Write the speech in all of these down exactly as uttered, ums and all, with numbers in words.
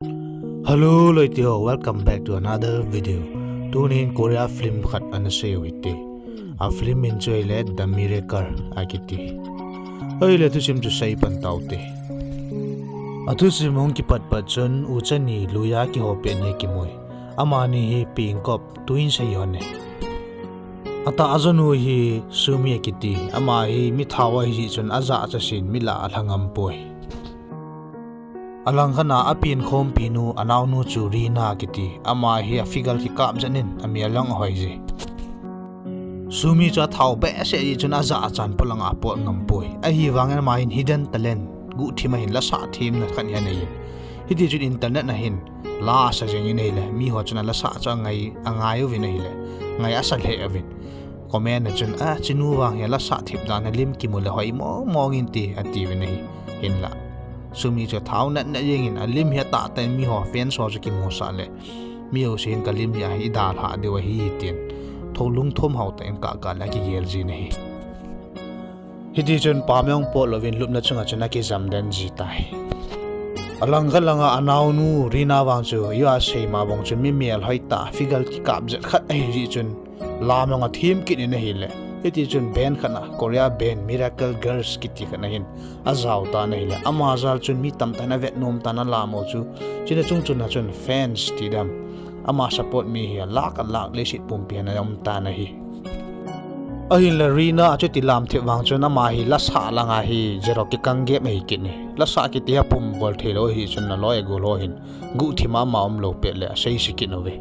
Hello, loite ho, welcome back to another video. Tunin Korea film khat ana sei u hite. A film min chu ahile The Miracle akiti. Ahile thusim chu sei pan taute. A thusim hung kipat pat chun ucha ni luiya kiho pet ni kimu e. Amani hi pengkop twins ahi hon e. Atah a jonu hi Sumi akiti. Ama hi mi thao ahi jeh chun ajachat in mi lah a lha ngam poi. Alang khat a apen khompi nu, anaonu chu Rina kiti. Ama hi a figure kikap jat in, amel jong ahoi je. Sumi chu athao behseh jeh chun ajachat in polang a apot ngam poi. Ahivangin ama hin hidden talent, guhthim a hin lasah themna khat hi anei in. Hiti chun internet a hin la asa jeng in ahile, miho chun alasah chu angai, angai uvin ahile, ngai asa lheh uvin. Comment a chun, "A, chinu vang hi lasah thip dan a lim kimu le hoi mong mong in," ti atiuvin ahi. Hinla Sumi chu thao nat nat jeng in, alim hi atahtah in miho fans ho chu kimusah le, mi jouse hin kalim hi ahi dalhah diu ahi tin, thou lungthim hao tah in kah kah le akigel jin ahi. Hiti chun pam jong pot louvin lupna chunga chun akijam den ji tai. Alang khat langa anaonu Rina vang chu, ijeh a seima bang chun mi melhoi tah, figure kikap jat khat ahi jeh chun lam jong athem kit in ahile. Hiti chun band khat a, Korea band Miracle Girls kiti khat a hin ajao tan ahile. Ama jal chun mi tamtah in avet nom tan alam u chu. Chuna chung chun a chun fans ti dam, ama support mi hi alakh alakh leiset pumpi a ana um tan ahi. Ahinla Rina achuti lam thip vang chun ama hi lasah langa hi zero kikang gep ahi kit in. Lasah kiti hi apum bol thei lou ahi chun aloi agol ho hin guhthim a ama umlou pet le asei se kit uve.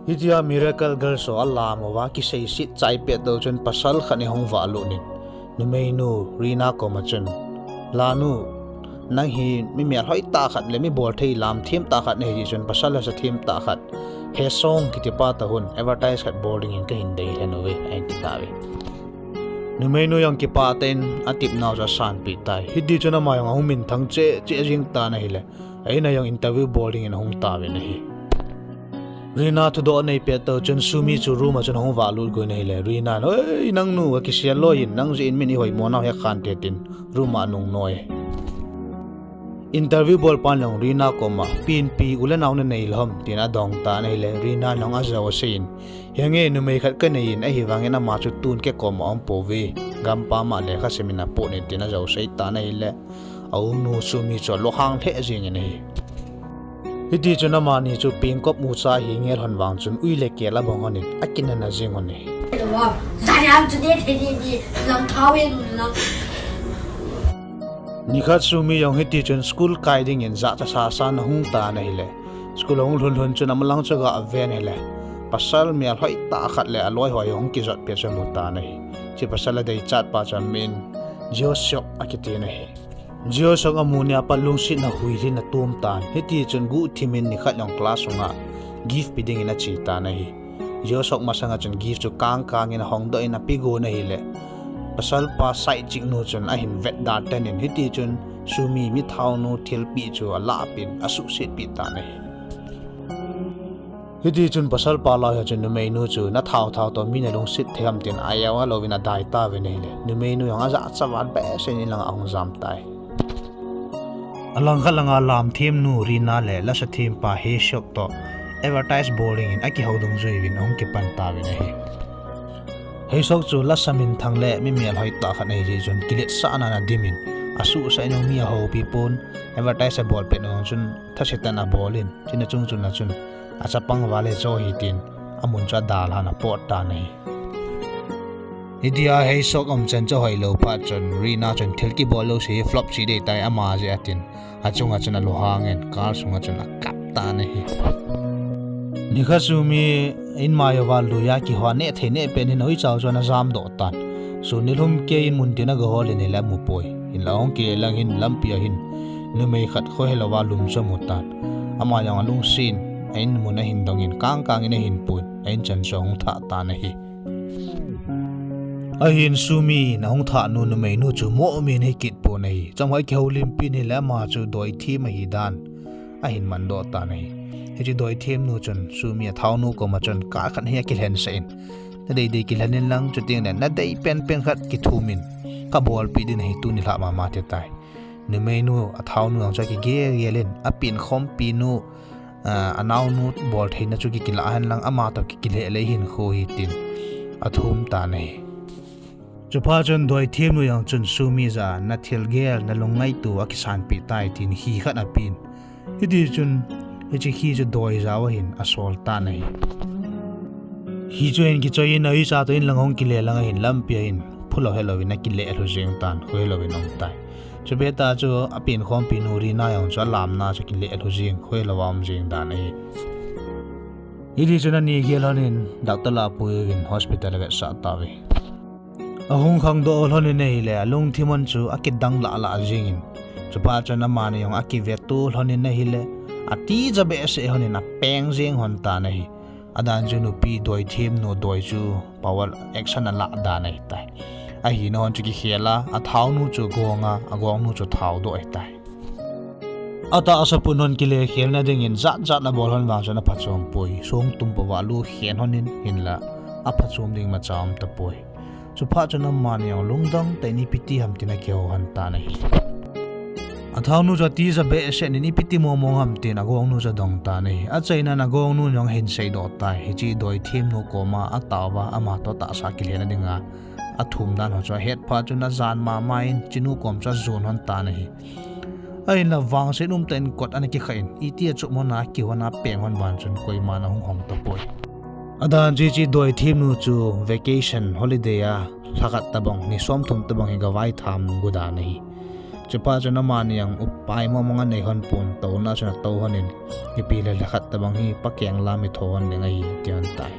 Hitia Miracle Girls ho alam uva kiseiset chai pet tou chun pasal khat in ahung valut in, numeinu Rina koma chun, "Lanu, nang hi mi melhoi tah khat le mi bolthei lam them tah khat nahi jeh chun pasal asa them tah khat, Haesung kiti pa toh hin advertise khat bol dingin kahin deilhen uve," ahin ti tauve. Numeinu jong kipah tah in atepnau chu asanpeh tai. Hiti chun ama jong ahung minthang cheh cheh jeng tan ahile, a-in a jong interview bol dingin ahung tauvin ahi. Rina thudoh anei pet tou chun Sumi chu room a chun ahung valut got in ahile, Rina in, "Oi, nangnu, akisel loi in, nang jeh in min ihoimo nau hi akhan te," tin room a anung noi. Interview bolpan jong Rina koma, "Penpi u le nao nanei lou ham?" tin adong tan ahile, Rina in jong ajou asei in, "Henge, numei khat kanei in, ahivangin ama chu tun kei koma aumpouve. Gampam a lekha simin apot in," tin ajou sei tan ahile, aunu Sumi chu alunghang lheh jeng in ahi. Hiti chun amani chu pengkop ucha hi ngel lhon vang chun ui le kel abang lhon in akinana jeng lhon e. Nikhat Sumi jong hiti chun school kai dingin jachat sasan ahung tan ahile, school ahung lhun lhun chun amalang chu aga ven ahile, pasal melhoi tah khat le aloi ho ahung kijot pet chu amu tan ahi. Hiche pasal adeichat pa chu amin Jeo Seok akitin ahi. Jeo Seok amu nia pat lungsetna huilhin atom tan. Hiti chun guhthim in nikhat jong class sunga gift pe dingin ache tan ahi. Jeo Seok masanga chun gift chu kang kang in ahongdoh in apegot in ahile, pasal pa side chick nu chun ahin vetda tan in, hiti chun Sumi mithaonu thilpeh chu alah peh in asuhset peh tan ahi. Hiti chun pasal pa lah a chun numeinu chu nathao thao toh mi nalungset thei ham tin ajao louvin adai tauvin ahile, numeinu jong ajachat vat behseh in in langa ahung jam tai. Alang khat langa lamthem nu Rina le lasa them pa Hae Seok toh advertise bol dingin akihou dungjuiyin ahung kipan tauvin ahi. Hae Seok chu lasa minthang le mi melhoi tah khat ahi jeh chun kiletsahnan adimin, asuhsah in jong mi ahoupi pon, advertise abol pet nung chun thase tah in abol in, chuna chung chun a chun achapang val e cho hi tin amun chu adalhan apot tan ahi. Hitia Hae Seok umchan chu ahoilou phat chun Rina chun thil kibol jouse hi flop che ding ahitai ama jeh a tin, achunga chun alunghang in car sunga chun akap tan ahi. Nikhat Sumi in mai uva luiya kiho neh thei neh pet in hoicha chun ajamdoh tan. Sun nilhum kei in muntin agahol in ahile amupoi. Hinla ahung kile lang hin lampi a hin numei khat khohelouva lum chu amu tan. Ama jong alungset in a-in mun ahin dongin kang kang in ahin pui, a-in chan chu ahung thah tan ahi. Ahin Sumi in ahung thah nu numeinu chu moh min ahi kit pon ahi. Chomkhat kihoulimpi in ahile ama chu doithem ahi dan ahin mandoh tan ahi. Hiche doithem nu chun Sumi athaonu koma chun car khat hi akilhensah in, nadei dei kilhen in lang, chutengle nadei penpen khat kithumin kabolpeh ding ahi, tuni lhah mama ati tai. Numeinu, athaonu jong chu akigel gel in, apenkhompi nu, ah, anaonu bol theina chu kikilah hen lang, ama toh kikileh lei hin khu hi tin athum tan ahi. Chuphat chun doithemnu jong chun Sumi jah a, nathil gel, nalung ngaito akisanpeh tai tin khi khat apen. Hiti chun, hiche khi chu doi jao ahin asol tan ahi. Khi chu hin kichoi in, ahicha toh in lang hung kile lang ahin, lampi a hin phulou helou in akile lhu jeng tan, khohelou in aum tai. Chupet tah chu apenkhompi nu Rina jong chu alamna chu akile lhu jeng, khohelou a um jeng dan ahi. Hiti chun ani gel lhon in, doctor lah a pui uvin hospital avetsah tauve. Ahung khangdoh lhon in ahile, alungthim hon chu akidang lah lah jeng in. Chuphat chun amani jong akiveto lhon in ahile, atija behseh lhon in, apeng jeng lhon tan ahi. Adan chu nupi doithemnu doi chu power action alah dan ahitai. Ahina hon chu kikhel a, athaonu chu gong a, agongnu chu thao doh ahitai. Atahsa pun hon kile khelna dingin jat jat abol lhon vang chun aphachom poi. Songtum pouva alu khen lhon in, hinla aphachom ding imacha um tapoi. Chuphat chun amani jong lungdong tah in ipi ti ham tin akihou lhon tan ahi. Athaonu chu atija behseh in ipi ti mong mong ham tin agongnu chu adong tan ahi. Achaina in agongnu jong ahin seidoh tai. Hiche doithemnu koma ataova, ama toh tahsa kilhena dinga athum dan ho chu ahet phat chun ajan mama in chinu kom chu ajon lhon tan ahi. Ahinla vangset umtah in kot ana kikhah in, iti a chup lhon a, kihon a, peng lhon vang chun koiman ahung hong tapoi. Adan chu hiche doithemnu chu vacation holiday a lhakhat tobang, ni somthum tobang hi gavai tham got dan ahi. Chuphat chun amani jong upai mong mong anei lhon pon, touna chun atou lhon in, ipi le lhakhat tobang hi pakeng lam itho lhon ding ahi, ati lhon tai.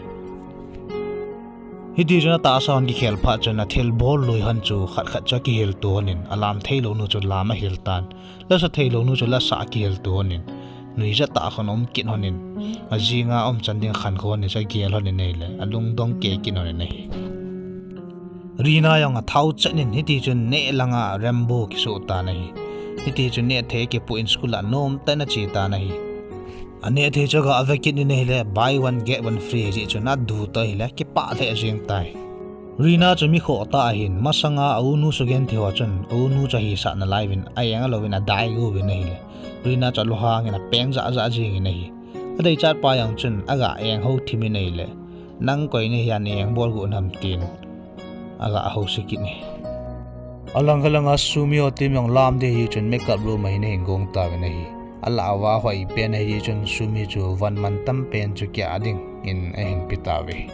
Hiti chun atahsa hon kikhel phat chun athilbol lui lhon chu khat khat chu akihilto lhon in, alam theilounu chu lam ahil tan, lasa theilounu chu lasa akihilto lhon in, nuijat tah khun aum kit lhon in, ajinga umchan ding khankho lhon in chu agel lhon in ahile, alungdong kei kit lhon in ahi. Rina jong athao chet in, hiti chun neh langa Rambo kisoh tan ahi. Hiti chun neh thei akipoh in school a nomtah in ache tan ahi. Aneh thei chu aga ave kit in ahile, buy one get one free ahi jeh chun adu toh ahile, akipah lheh jeng tai. Rina chu mi khoh tah ahin, masanga aunu sugenthei ho chun aunu chu ahisah nalaiyuvin, a-eng louvin adai got uvin ahile, Rina chu alunghang in apeng jah jah jeng in ahi. Adeichat pa jong chun aga enghou thim in ahile, nang koi nahia na engbol got ham tin aga housa kit in ahi. Alangkhat langa Sumi ho team jong lam ding ahi chun makeup room a hin ahin gong tauvin ahi. Alah uva hoi pen ahi chun Sumi chu von mantam pen chu kia dingin ahin pe tauve.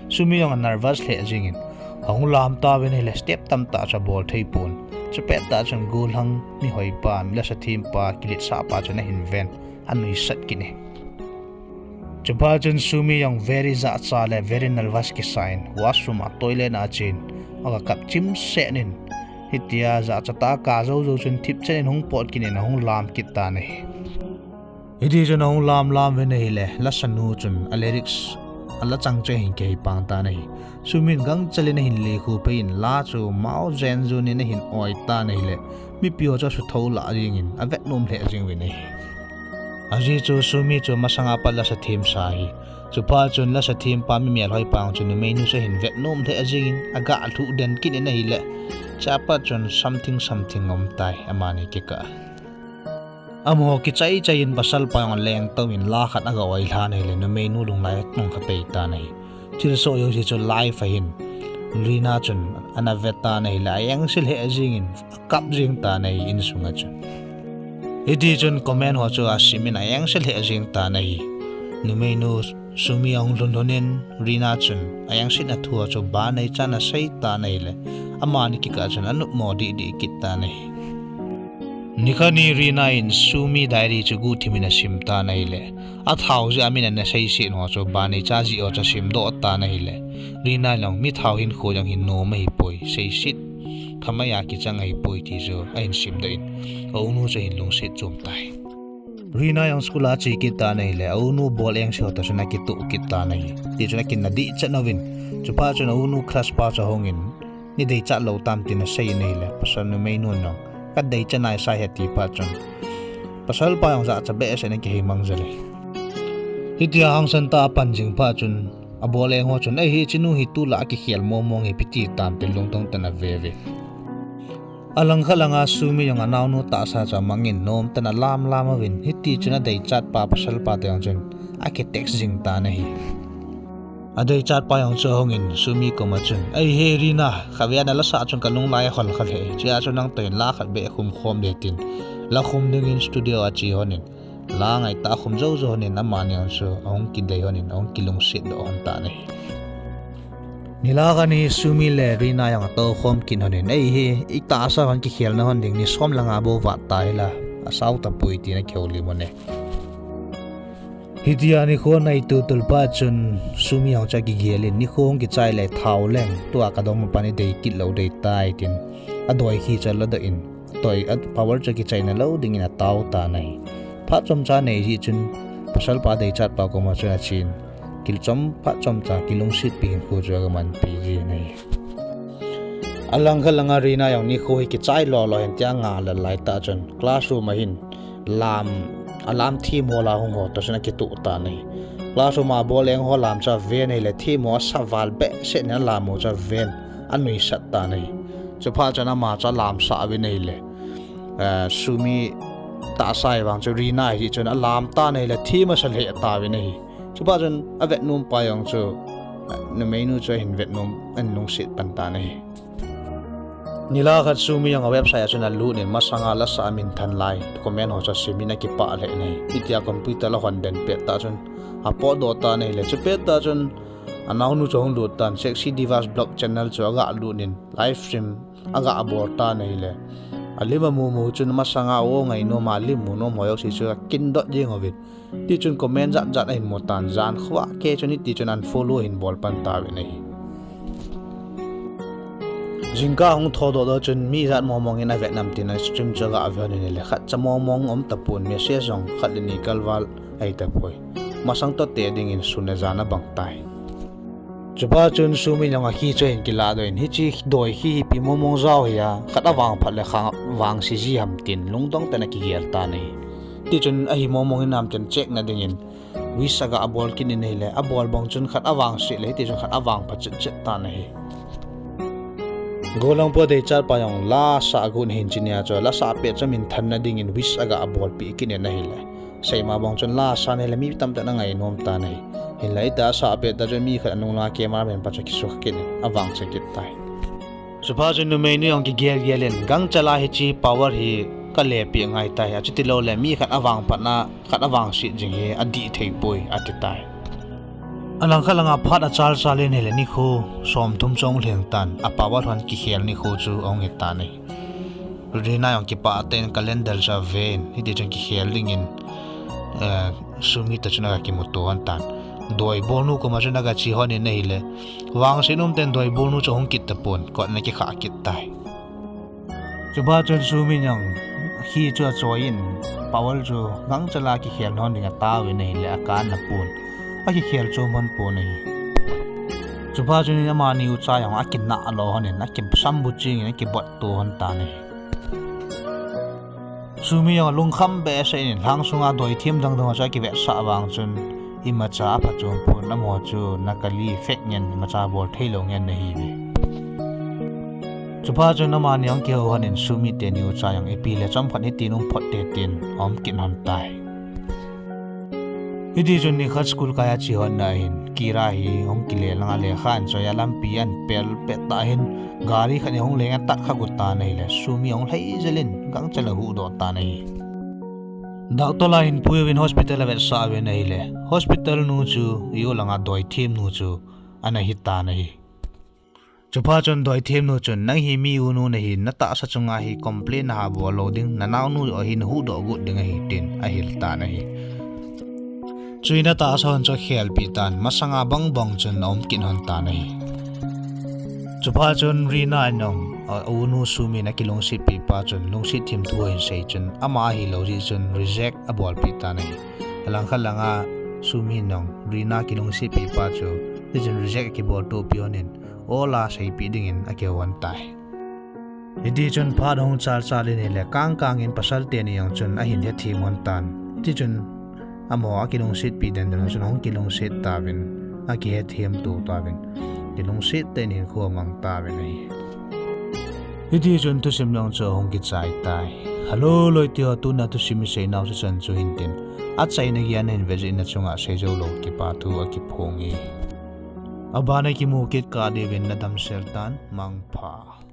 Sumi jong anervous lheh jeng in, ahung lam tauvin ahile step tamtah chu abol thei pon. Chupet tah chun gollhang mihoipa, lasa thempa, kiletsahpa chun ahin ven, anuisat kit in ahi. Chuphat chun Sumi jong very jahcha le very nervous kisa in washroom a, toilet a achen, aga kap chimset in, hitia jahcha tah a akap jou jou chun thipchet in ahung pot kit in ahung lam kit tan ahi. Hiti chun ahung lam lam uvin ahile, lasanu chun a lyrics, ala chang chu ahin kihei pang tan ahi. Sumin gangchel in ahin lekhu pei in la chu mao jen jon in ahin oi tan ahile, mipi ho chu asuthou lah jeng in avet nom lheh jeng uvin ahi. Ajeh chu Sumi chu masanga pat lasa themsa ahi. Chuphat chun lasa thempa mi melhoipa chu numeinu chu ahin vet nom lheh jeng in aga lhuh den kit in ahile, chuphat chun something something aum tai, amani kikah a. Amaho kichai chai in pasalpa jong alengtou in la khat aga oi lhan ahile, numeinu lunglai ahung kha pei tan ahi. Thilsoh jouse chu live ahin, Rina chun ana ve tan ahile, a-engse lheh jeng in akap jeng tan ahi insunga chun. Hiti chun comment ho chu asim in a-engse lheh jeng tan ahi. Numeinu Sumi ahung lhun lhun in Rina chun a-engsetna thu ho chu Banei chan asei tan ahile, amani kikah chun anopmo deh deh kit tan ahi. Nikhat ni Rina in Sumi diary chu guhthim in asim tan ahile, athao jeh a min ana seiset ho chu Banei cha jeh ho chu asimdoh tan ahile, Rina jong mi thao hinkho jong hi nom ahipoi, seiset thamai a kichang ahipoi ti chu ahin simdoh in, aunu chu ahin lungset chom tai. Rina jong school a ache kit tan ahile, aunu bol engse ho toh chun akitoh kit tan ahi. Tichun akinah dehchet uvin, chuphat chun aunu crush pa chu ahungin, nei deichat lou tam tin asei in ahile, pasal numeinun jong, kadeichat naisai e ati phat chun, pasalpa jong jachat behseh in akihei mang jel e. Hitia hangsan tah a apan jing phat chun, abol eng ho chun, ei, hichenu hi tulai a kikhel mong mong e, ipi ti tam tin lungdong tah in ave uve. Alangkhat langa Sumi jong anaonu tahsa chu amangin nomtah in alamlam uvin, hiti chun adeichat pa pasal pa te jong chun akitext jing tan ahi. Adeichat pa jong chu ahungin Sumi koma chun, "Ei he Rina, khatvei a nala sah chun kalung lai ahol kha lheh e. Chea chu nang toh hin la khat beh khum khom ding tin, la khum dingin studio a che honin, la ngaitah a khum jou jou honin," amani jong chu ahung kidei honin, ahung kilungset doh hon tan ahi. Nilhah khat hi Sumi le Rina jong atoukhom kit honin, "Ei he, itahsa hon kikhelna hon ding ni som langa bou vat ta hila, asao tapoi," tin akihoulim un e. Hitia nikho anai tultul phat chun Sumi jong chu akigelin, "Nikho hung kichai le thao leng, tua kadongma pan idei kit lou dei tai," tin adoi khi chu aladoh in, toi a power chu kichaina lou dingin atao tan ahi. Phat chomcha anei jeh chun pasal pa deichat pa koma chun achen, kil chom phat chomcha kilungsetpi hinkho chu agamanpi jin ahi. Alangkhat langa Rina jong nikho hi kichai lolo hen tia angahlel laitah chun classroom a hin lam, alam themho la hung ho toh chun akitoh tan ahi. Classroom a bol leng ho lam chu aven ahile themho asa val behseh in alam ho chu aven, anuisat tan ahi. Chuphat chun ama chu alamsah uvin ahile, eh, Sumi tahsa hi vang chu Rina ahi jeh chun alam tan ahile them asa lheh tauvin ahi. Chuphat chun avetnom pa jong chu, eh, numeinu chu ahin vetnom, ahin lungset pan tan ahi. Nilhah khat Sumi jong a website a chun alut in masanga lasah a minthan lai comment ho chu asimin akipah lheh in ahi. Hitia computer la hon den pet tah chun apotdoh tan ahile, chupet tah chun anaonu chu ahung lut tan, Sexy Divas Blog channel chu aga lut in live stream aga bol tan ahile, alim amu mu chun masanga o ngainom a lim munom ho jouse chu akin dot jeng uvin. Tichun comment jat jat ahin mu tan, jan khovah kei chun hitichun unfollow ahin bol pan tauvin ahi. Jingkah hung thodoh doh chun mi ijat mong mong in avet nam tin stream chu aga ve hon in ahile, khatcha mong mong um tapon, message jong khat le ni kalval ahi tapoi. Masang toh te dingin sun le jan abang tai. Chuphat chun Sumi jong akhi chu ahin kiladoh in, hiche doi khi hi ipi mong mong jao hi a, khat avangphat le khat avangse ji ham tin lungdong tah in akigel tan ahi. Tichun ahi mong mong hinam tin check na dingin wish aga bol kit in ahile, abol bang chun khat avangse le hitichun khat avangphat chet chet tan ahi. Golhangpu deichat pa jong lasah agot in ahin, chunia chu lasah pet chu minthan na dingin wish aga bolpeh kit in ahile, seima bang chun lasah in ahile mi tamtah in angainom tan ahi. Hinla itah sah pet tah chun mi khat anung langa cameraman pa chu akisukha kit in avangse kit tai. Chuphat chun numeinu jong kigel gel in, gangchal a hiche power hi kalepeh ngai tai, achuti loule mi khat avangphat na khat avangset jing hi adih thei poi, ati tai. Alangkhat langa phat achal chal in ahile nikho somthum chu ahung lheng tan, a power hon kikhel nikho chu ahung hi tan ahi. Rina jong kipah tah in calendar chu aven, hitichun kikhel dingin, eh, Sumi toh chun aga kimuto hon tan. Doi bolnu koma chun aga che hon in ahile, vangset umtah in doi bolnu chu ahung kit tapon, kot in akikhah kit tai. Chuphat chun Sumi jong khi chu achoi in, power chu gangchal a kikhel hon ding ataovin ahile, akan napon, akikhel chom hon pon ahi. Chuphat chun amani ucha jong akinah lo hon in, akisambut cheng in akibotto hon tan ahi. Sumi jong alungkham behseh in, lhang sunga doithem dang dang chu akivetsah vang chun imacha aphachom pon, amaho chu nakali, fake ngen, imacha bol theilou ngen ahiuve. Chuphat chun amani jong kihou hon in Sumi teni ucha jong ipi le chomkhat hitin um phot te tin aum kit hon tai. Hitichun nikhat school kai a che hon na hin Kira hi hung kile langa lekha ahin choi a, lampi ahin pel pet tah hin gari khat hi hung leng a tat kha got tan ahile, Sumi ahung lhai jel in gangchal a ahuhdoh tan ahi. Doctor la ahin pui uvin hospital avetsah uvin ahile, hospital nu chu i-u langa doithemnu chu ana hi tan ahi. Chuphat chun doithemnu chun, nang hi mi unu nahin, natahsa chunga hi complain naha bol lou ding, nanaonu ahi nahuhdoh got ding ahi, tin ahil tan ahi. Chuin atahsa hon chu akhelpeh tan, masanga bang bang chun aum kit hon tan ahi. Chuphat chun Rina in jong, a, unu Sumi in akilungsetpi pa chun, lungset thim thu ahin sei chun, ama ahilou jeh chun reject abolpeh tan ahi. Alangkhat langa Sumi in jong, Rina kilungsetpi pa chu, tichun reject akibol tohpi hon in, o la seipeh dingin akihou hon tai. Hitichun phat ahung chal chal in ahile, kang kang in pasal teni jong chun ahin hethem hon tan. Tichun amaho akilungsetpi den den chun ahung kilungset tauvin, akihethem to tauvin, kilungset tah in hinkho amang tauvin ahi. Hiti chun thusim jong chu hung kichai tai. Hello, loiteho, tuna thusim iseinau chu chan chu hintin. Achaina geiya nahin vejeh in nachunga seijou lou kipathu akiphong e. Abana kimu kit kah diuvin nadamsel tan, mangpha.